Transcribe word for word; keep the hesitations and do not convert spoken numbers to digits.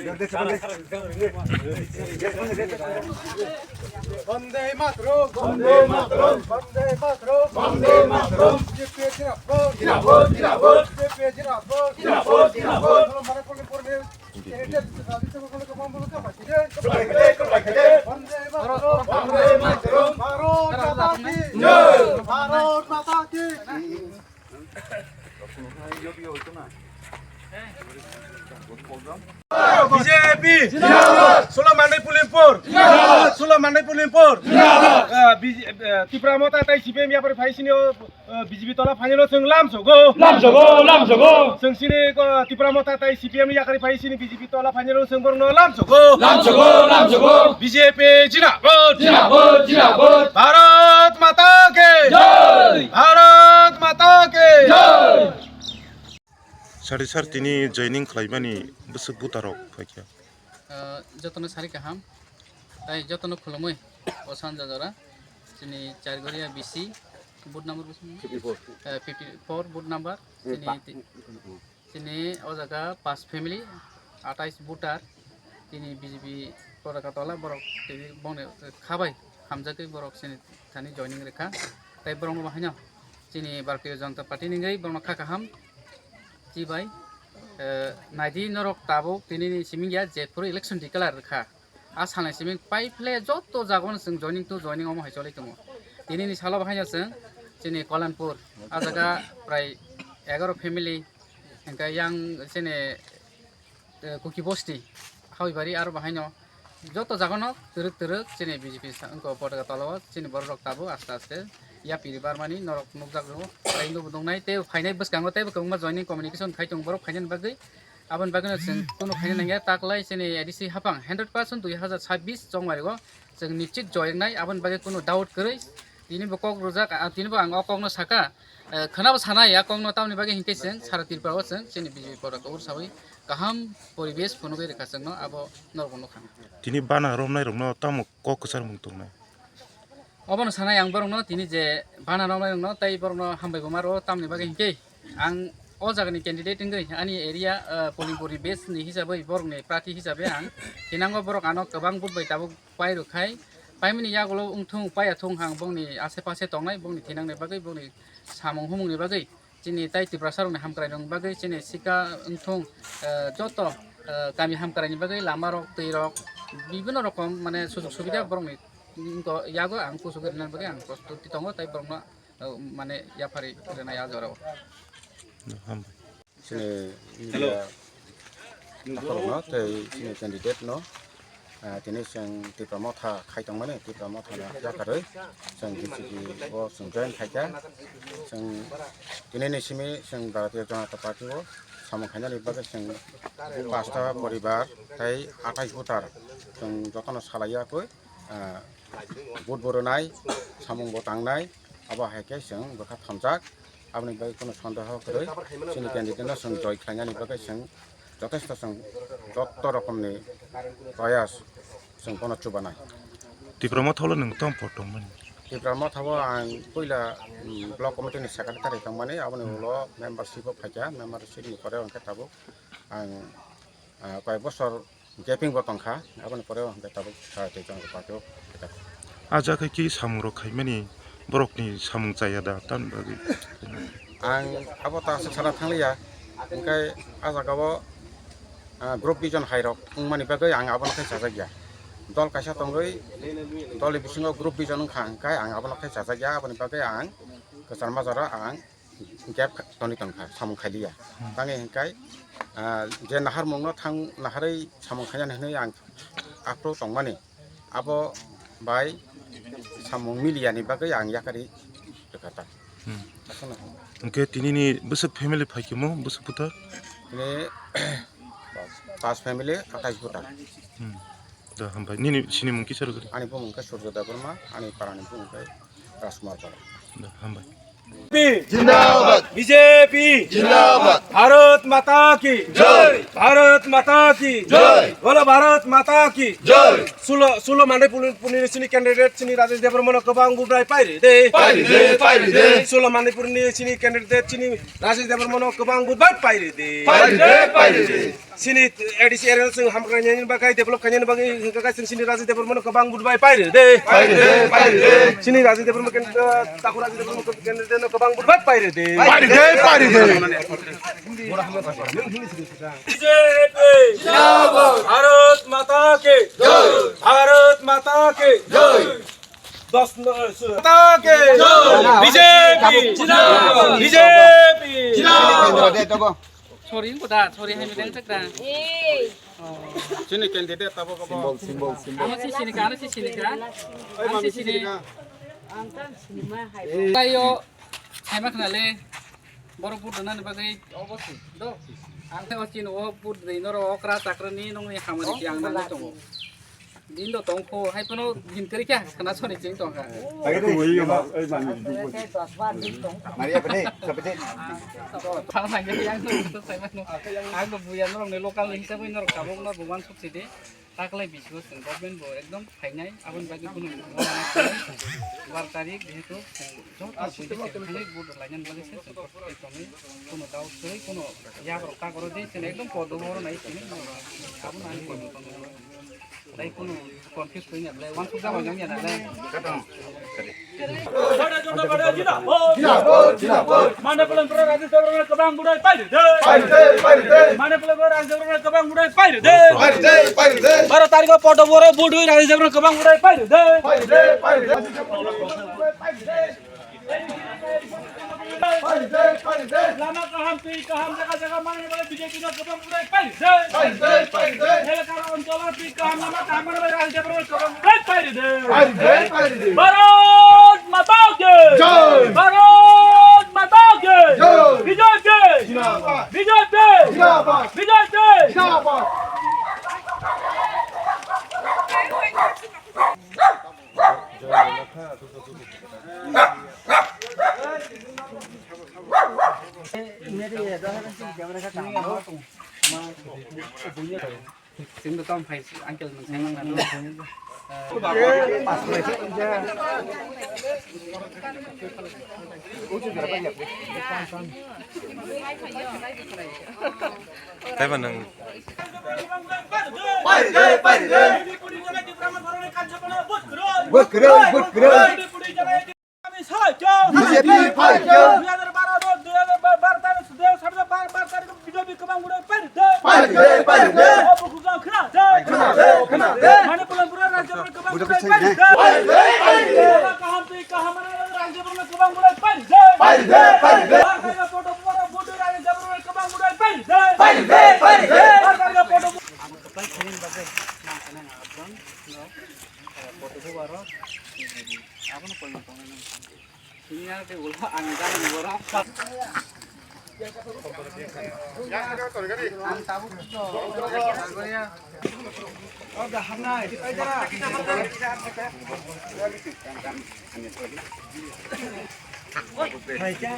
Bande Mataram! Bande Mataram! Bande Mataram! Bande Mataram! B J P Zindabad! Zindabad! Zindabad! B J P Zindabad! Zindabad! Zindabad! Bande Mataram! Bharat Mata ki! Jai! Bharat Mata ki! B J P! Zindabad! Sula Mandai Pulimpur! Zindabad! Sula Mandai Pulimpur! Zindabad! Ah, B J, ah, Tipra Motha tai C P M yapari phai sini o, ah, B J P tola phainai no chwng lamsogo! Lamsogo, lamsogo! Chwng sini, ah, Tipra Motha tai C P M ni yakari phai sini B J P tola phainai no chwng borok no lamsogo! Lamsogo, lamsogo! B J P Zindabad! Zindabad! Zindabad! Bharat Mata ki! Jai! Bharat Mata ki! Jai! Sari sari tini joining khlaimani bwswk butarok phaikha. Ah, jotono sari kaham, tai jotono khulumui o sanja jora chini Chargoria B C booth number bwswk? Fifty four. Eh, fifty four booth number. Eh, chini pa- ti-, chini o jaga pas family, atais voter, chini B J P Kodaka tola borok tini bongni khabai hamjagwi borok chini thani joining rikha. Tai borokno bahaino chini Bharatiya Janata Party ni wngwi borokno kha kaham chibai, eh, naidi norok tabuk tini ni siming ya je phuru election declare rikha. A salnai siming pai phle joto jagao no chwng joining to joining omo hai choli tongo. Tini ni salo bahaino chwng chini Kolanpur a jaga prai egaroh family hingke yang chini eh, Kuki Bosti, Hawibari aro bahaino joto jagano twrwk twrwk chini B J P sa-, wngkha Potaka tolao chini borok rok tabuk aste aste yapiri barmani norok nukjak rwo, tei nukbo nuknai tei phainai bwskango tei kwbangma joining communication khai tongo borok phainani bagwi, aboni bagwino chwng kunu khaina nangya taklai chini A D C haphang hundred percent dui hazar chabbish chongmario chwng nischit joingnai aboni bagwi kunu doubt kwrwi tini bo kok rwjak, ah, tini bo ang o kokno saka. Eh, khwnabo sanai, a kokno tamoni bagwi hinkhe chwng sara Tripura o chwng chini B J P Potaka ur sawi kaham poribesh phunugwi rwkha chwngno, abo norokbo nukha. Tini bana romnai rokno tamo kok kwchar mung tongnai? Obono sanai ang borokno tini je bana romnai rokno tei borokno hambai bo ma rwo tamoni bagwi hinkhe ang o jagani candidate wngwi ani area, eh, Polimpur ni base ni hisabwi borokni prarthi hisabwi ang thinango borok ano kwbang vote bai tabuk pai rwkhai, paimani yagulo wngthung paiya thung hang bongni ase pase tongnai bongni thinangni bagwi bongni samung humungni bagwi chini tai Tiprasa rokni hamkrai rokni bagwi chini sika wngthung, eh, joto, eh, kami hamkrai ni bagwi lama rok twi rok bibino rokom mane sujug subida borokni wngko yago ang kuchugwi rwna bagwi ang prostuti tongo tai borokno, eh, mane yaphari rwnai a jorao. Hambai. Chini media takhorokno tei chini candidate no, ah, tini chwng Tipra Motha khai tongmani, Tipra Motha no yakarwi chwng B J P o chwng join khaikha. Chwng tini ni simi chwng Bharatiya Janata Party o samung khainani bagwi chwng pasta poribar tei atais voter chwng jotono salaiya koi. Ah, vote bo rwnai, samung bo tangnai, abo hai khe chwng bwkha thamjak. Aboni bagwi kheno sondeho kwrwi, chini candidate no chwng joi khlainani bagwi chwng jotesto chwng joto rokomni proyas chwng bono chubanai. Tipra Motha o nwng tong por tongmani? Tipra Motha o ang puila, mm, block committee ni secretary tongmani, aboni ulo membership o phaikha, membership ni pore hwnkhe tabuk ang, ah, koi bosor gaping bo tongkha, aboni pore o hwnkhe tabuk Bharatiya Janata Party o phaikha. A jaga khe samung rok khaimani borokni samung chaya da, tamni bagwi? Ang abo ta aswk sana thangliya, hwnkhe a jaga o, ah, group vision hai rok wngmani bagwi ang abono khe chajakya. Dol kaisa tongwi, dolni bisingo group vision wngkha, hwnkhe ang abono khe chajakya, aboni bagwi ang kwchar majaro ang gap kha-, toni tongkha, samung khailiya. Hmm. Tangwi hwnkhe, ah, je naharmungno thang naharwi samung khainani hwnwi ang aphuru tongmani, abo bai samung miliyani bagwi ang yakarwi rwkha ta. Hmm. Aswkno. Hwnkhe tinini bwswk family phaikhe mo, bwswk buthar? Tini pas family, atais buthar. Hmm. Da, hambai. Nini sinimung kisa rwgwdi. Ani bumung khe Surjo Debbarma, ani parani bumung khe Rajkumar Bara. Da, hambai. P. Zindabad. B J P. Zindabad. Bharat Mata ki. Jai. Bharat Mata ki. Jai. Bolo Bharat Mata ki. Jai. Sulo, sulo Mandai puni, puni sini candidate sini Rajesh Debbarma no kwbang vote bai pairi de. Pairi de, pairi de. Sulo Mandai puni sini candidate sini Rajesh Debbarma no kwbang vote bai pairi de. Pairi de, pairi de. Sini A D C area sing ham kanya ni bagai develop kanya ni bagai hingka kai sing sini Raji Debbarma no kabang budbai paire de. Paire de, paire de. Sini Raji Debbarma ken, eh, taku Raji Debbarma ken de no kabang budbai paire de. Paire de, paire de. B J P. Zindabad. Bharat Mata ki. Jai. Bharat Mata ki. Jai. Dos no, eh, su- Mata ki. Jai. B J P. Zindabad. B J P. Zindabad. Sorry, ko da, sorry, hai midang tak da. Chini candidate tabo ko. Symbol, symbol, symbol. Ano si sini ka, ano si sini ka. Ano si sini. Tayo, hai mak na le. Boro vote dana ni bagwi obo si. Do. Ang te o chini o vote dei noro okra chakra ni nong ni hamari ki ang nang tongo. Din do tong kho, hai phano din kari kya sana soni ching tong kha. Maria bade, sabade. Thang nang ya yang no to sai mano. Ang no buya norok ni local hisab oi norok tabok no buman suk sidi. Taklai bisingo chwng government bo ekdom phainai, aboni bagwi kunu bar tarik jehetu chwng joto buini chwng thangwi vote lainani bagwi se chwng kok tongwi kunu dao swi kunu yabrok kagoro je chwng ekdom kodo horo nai sini abono ani kono kono. Tei kunu confuse koi na belai, wansuk jama jang ya na belai. Jindabad, jindabad. Mane pulang pura Raji Debbarma kabang budai paire de. Paire de, paire de. Mane pulang pura Raji Debbarma kabang budai paire de. Paire de, paire de. Baro tarikh o podo boro budui Raji Debbarma kabang budai paire de. Paire de, paire de. Lama kaham, twi kaham, jaga jaga mane bole B J P no kabang budai paire de. Paire de, paire de. Elaka oncholo twi kaham, lama kaham mane bole Raji Debbarma kabang budai paire de. Paire de, paire de. Bharat Mata ki. Jai. Bharat Mata ki. Jai. B J P. Zindabad. B J P. Zindabad. B J P. Zindabad. Sing do tom phai uncle nang sai nang nang. Taiba nang. Paire de, paire de. Vote kwrwi, vote kwrwi. B J P phaikhe. Dui hajar baro, dui hajar baro tarik, dui hajar baro tarik B J P kabang budai paire de. Paire de, paire de. O bukhuk jang khna de. Khna de, khna de. Mane pulang pura Raji Debbarma kabang budai paire de. Paire de, paire de. Kaham twi kaham mane Raji Debbarma kabang budai paire de. Paire de, paire de. Bar tarik photo pura vote Raji Debbarma kabang budai paire de. Paire de, paire de. Bar tarik photo. Photo pura. Senior ke ulo ang jalan ulo. Ang tabuk to. Oh, dah hamnai. Hai ja.